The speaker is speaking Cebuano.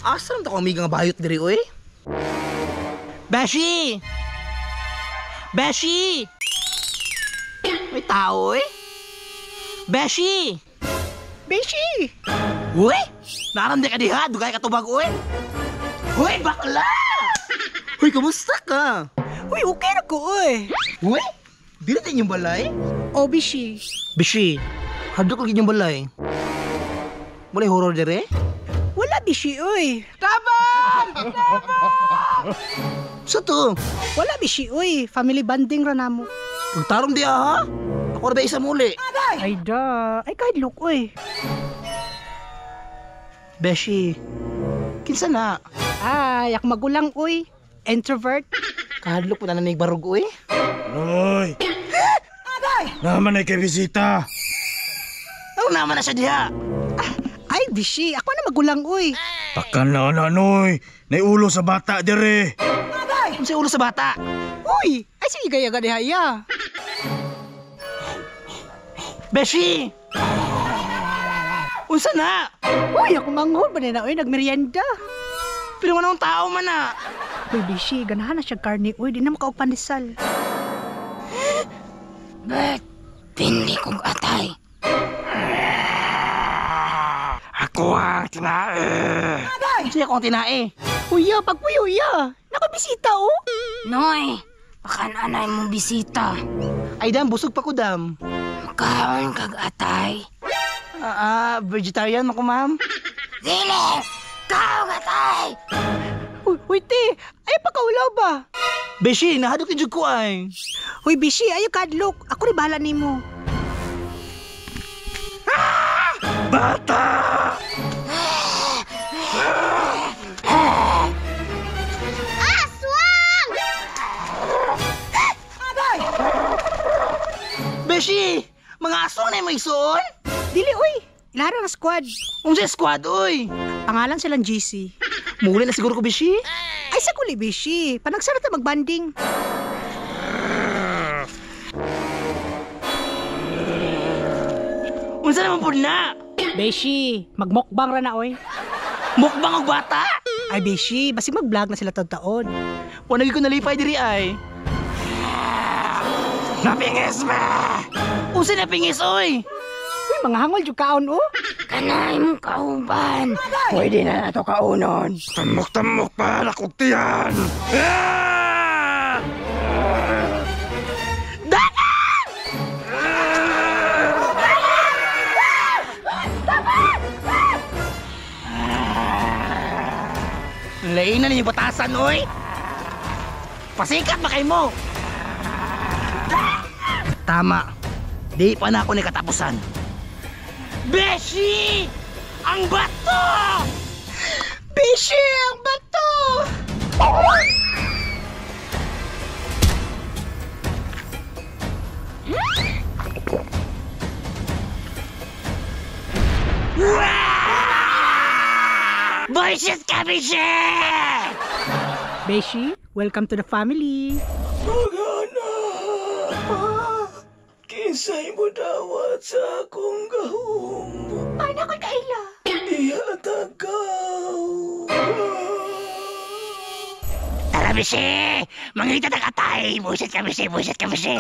Asa naman ako amiga nga bayot diri oy? Beshi! Beshi! May tao oy? Beshi! Beshi! Uy! Naramdi ka diha, dugay ka tubag uy! Uy, bakla! Uy, kumusta ka? Uy, okay na ko oy. Uy! Dili din yung balay? O, Beshi. Beshi, hadlok lagi yung balay. Walay horror dire? Wala, Beshi, oy. Tabang! Tabang! Sa to? Wala, Beshi, oy. Family bonding ra namo. Pagtarong diha ha? Ako ra ba isa muli? Ay da, ay kahadlok oy. Beshi, kinsa na? Ay, ako magulang oy. Introvert. Kahadlok po na nanig barog oy. Noy! Naman ay kay bisita. Ano naman na siya diha? Ay, Beshi, ako na magulang oy. Takan na na, Noy. Naiulo sa bata dire. Unsa ulo sa bata? Uy, ay sige gaya ga diha ya. Beshi! Unsa na? Uy, ako manghod ba na oy nagmerienda. Pero anong tao man na? Uy, Beshi, ganahan na siya karne oy, di na makaog pandesal. Bet, pindi kong atay. Ako ang tinae. Unsa akong tinae? Uy, ya, pagpuyo ya. Nakabisita oh. Noy, pakananay mo bisita. Ay dam, busog pa ko dam. Makaon kag atay. Vegetarian ako ma'am. Dili! Kaong atay! Uy, uy, te, ay pakaulaw ba? Beshi, nahadlok jud ko ay. Uy, Beshi, ayo kadlok. Ako rin bahala nimo. Bata! Aswang! Beshi, mga aso na yung maigsoon? Dili oy. Ilahan ang squad. Unsa squad oy? Pangalan silang GC. Muli na siguro ko Beshi. Ay sa kuli, Beshi. Panagsara ta magbanding. Unsa naman pud na? Beshi, magmukbang ra na oy. Mukbang og bata? Ay, Beshi, basig mag-vlog na sila taon-taon. Wala ko nalipay diri ay. Napingis ba? Unsa napingis oy? Uy, mga hangol jud kaon oh. Kanay mo kauban. Pwede na nato kaunon. Tamok-tamok pa nakog tiyan. Ah! Dagan! Lain na ninyo batasan, oy! Pasikat ba kay mo? Tama. Di pa na ako ni katapusan. Beshi! Ang bato! Beshi, ang bato! Bullshit ka, Beshi! Beshi, welcome to the family. Magana! Kinsay mo dawat sa akong gahom. Ay, nakoy kaila. Ihatagaw. Tara, Beshi! Mangita na ka tayo! Bullshit ka, Beshi! Bullshit ka, Beshi!